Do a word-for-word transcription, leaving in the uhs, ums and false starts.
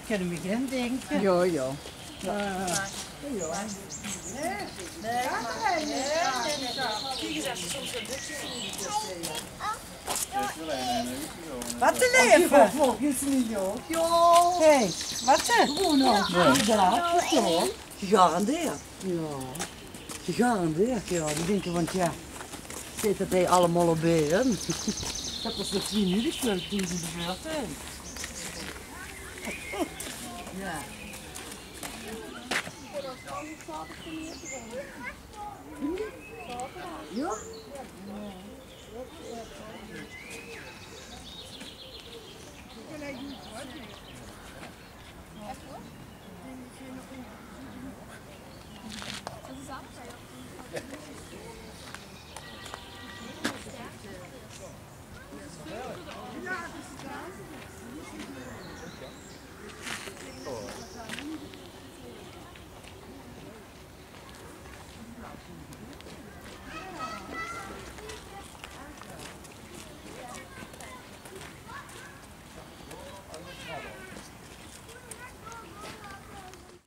Kinne we gein dinke. Ja, ja. Eh, ja. Wat te leven? Volgens mij, ja. Ja. Hey, wat te? Gewoon nog. Ja. Inderdaad, ja. Gegarandeerd. Ja. Gegarandeerd, ja. Die denken, want ja, zit het hij allemaal op binnen? Dat was nog niet nodig, toen ze de beurt zijn. Ja. Ja?